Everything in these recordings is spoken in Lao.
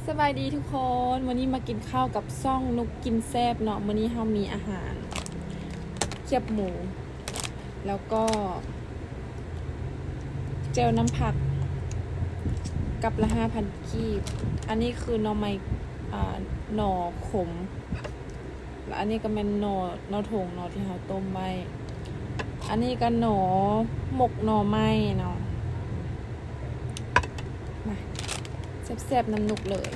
ສະບາຍດີທຸກຄົນ, ມື້ນີ້ມາກິນເຂົ້າກັບຊ່ອງນຸກກິນແຊບເນາະ. ມື້ນີ້ເຮົາມີອາຫານຄຽບໝູ ແລ້ວກໍແຈ່ວນ້ຳຜັກ ກັບລະຫ້າພັນກີບ. ອັນນີ້ຄືໜໍ່ໄມ້ ອ່າ ໜໍ່ຂົມ. ແລ້ວອັນນີ້ກໍແມ່ນໜໍ່ ໜໍ່ຖົງເນາະ ທີ່ເຮົາຕົ້ມໄວ້. ອັນນີ້ກໍໜໍ່ ໝົກໜໍ່ໄມ້ເນາະ. ມາແຊບໆນຳນຸກເລີຍ.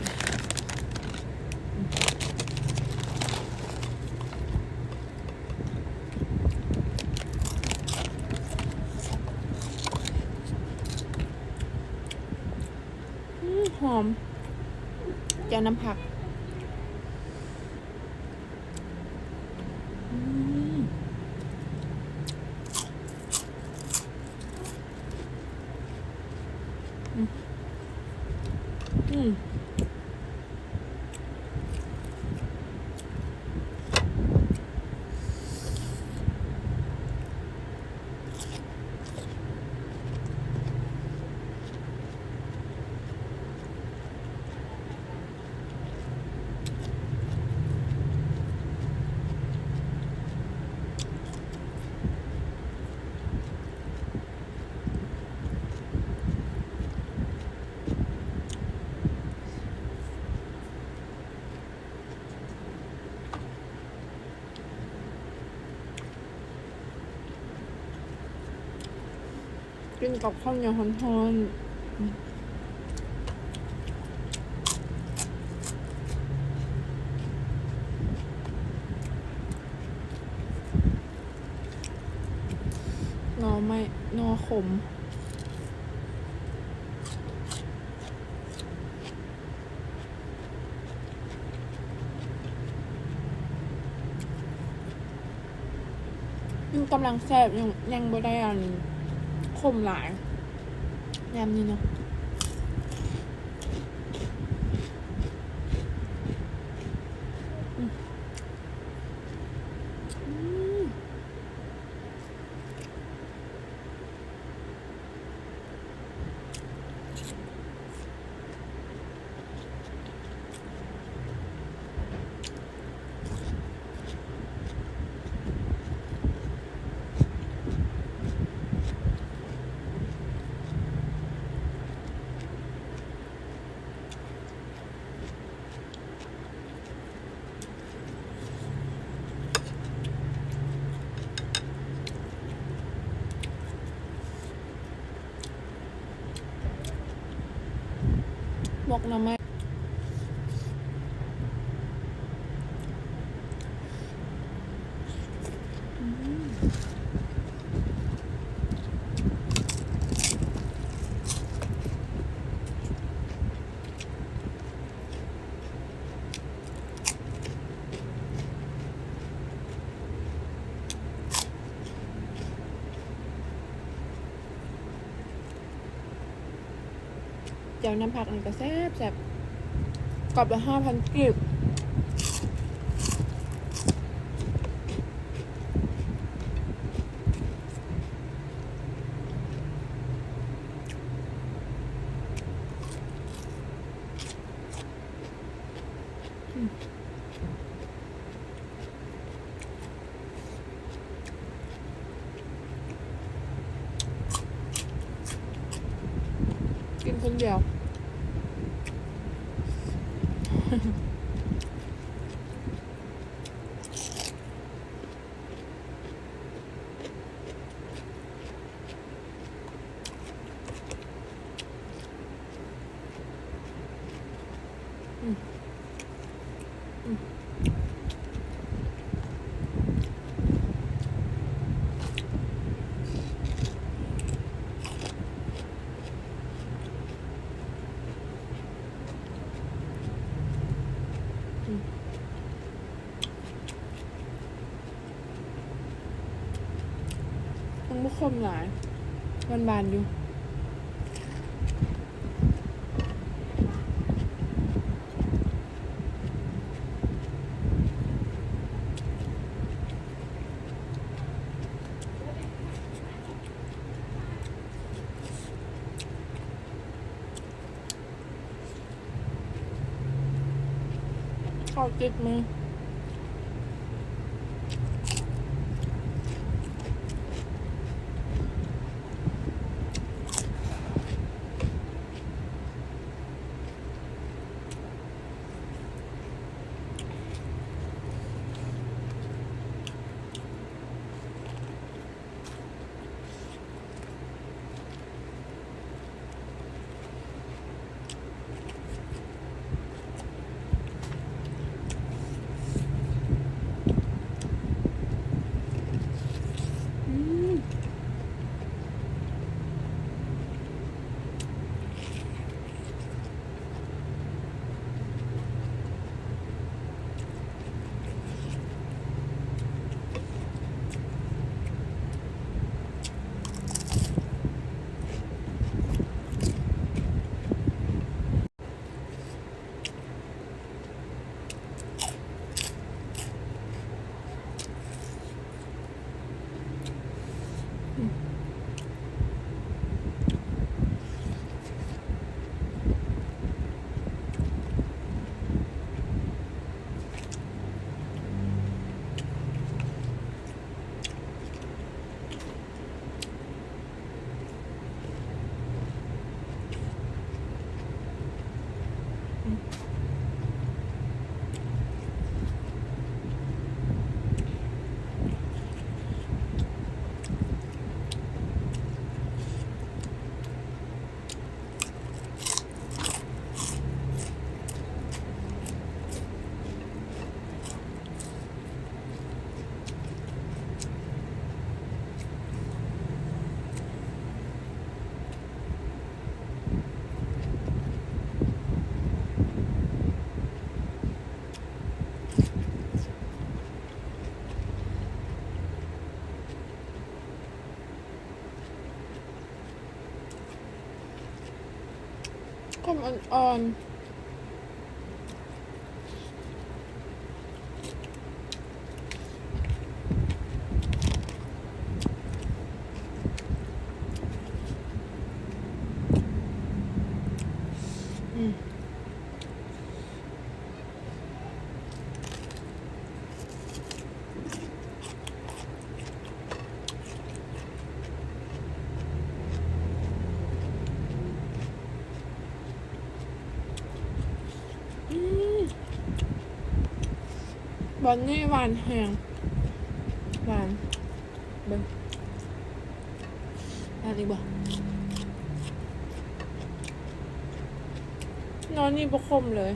ອືມ ຫອມ ແຈ່ວນ້ຳຜັກ. ອືມ ອືມ ອືມ. ກິນກັບເຂົ້າໜຽວຮ້ອນໆ. ໜໍ່ໄມ້ ໜໍ່ຂົມ. ມັນກຳລັງແຊບ ຍັງ ຍັງບໍ່ໄດ້ອັນຂົມຫຼາຍ ຍາມນີ້ເນາະ. ອືມ ອືມ. ໝົກໜໍ່ໄມ້ ອືມ. ແຈ່ວນ້ຳຜັກນີ້ກໍແຊບໆ ກັບລະຫ້າພັນກີບ. ອືມ. ກິນຄົນດຽວ. ອືມ ອືມ. ອືມ. ມັນບໍ່ຂົມຫຼາຍ ຫວານໆຢູ່. ອື ເຂົ້າຕິດມື. ຄົນອ່ອນໆ. ອືມ ບອນນີ້ຫວານແຮງ ຫວານ ເບິ່ງ ອັນນີ້ບໍ່ ໜໍ່ນີ້ບໍ່ຂົມເລີຍ.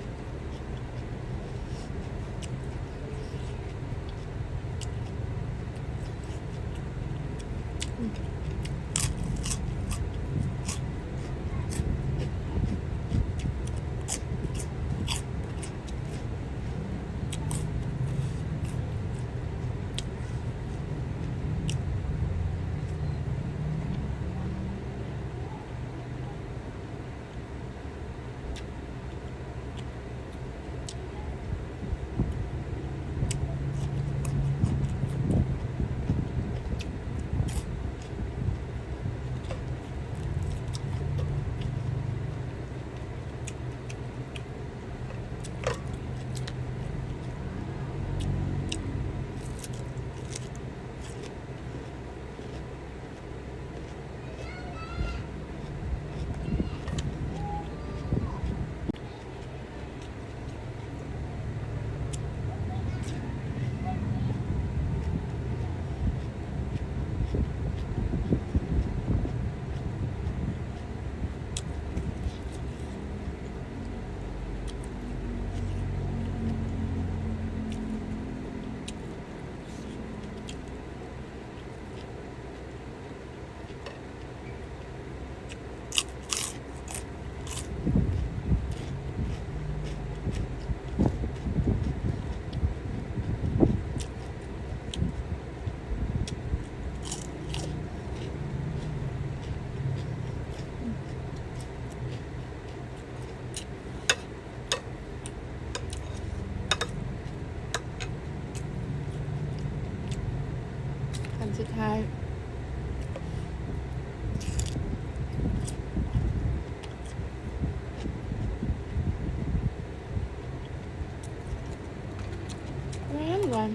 ອັນສຸດທ້າຍ. ວ່າ ນ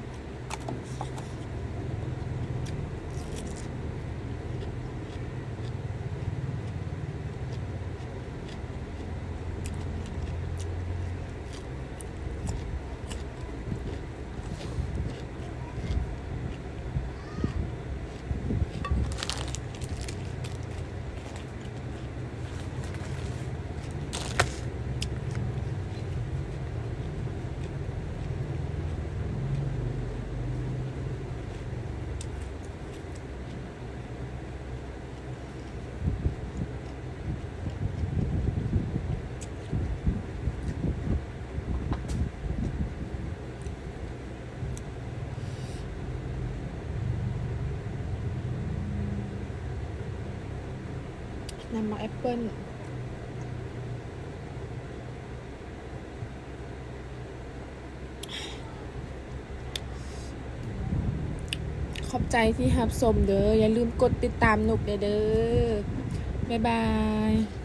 ້ຳໝາກແອັບເປິ້ນ. ຂອບໃຈທີ່ຮັບຊົມເດີ້. ຢ່າລືມກົດຕິດຕາມນຸກແດ່ເດີ້. ບາຍບາຍ.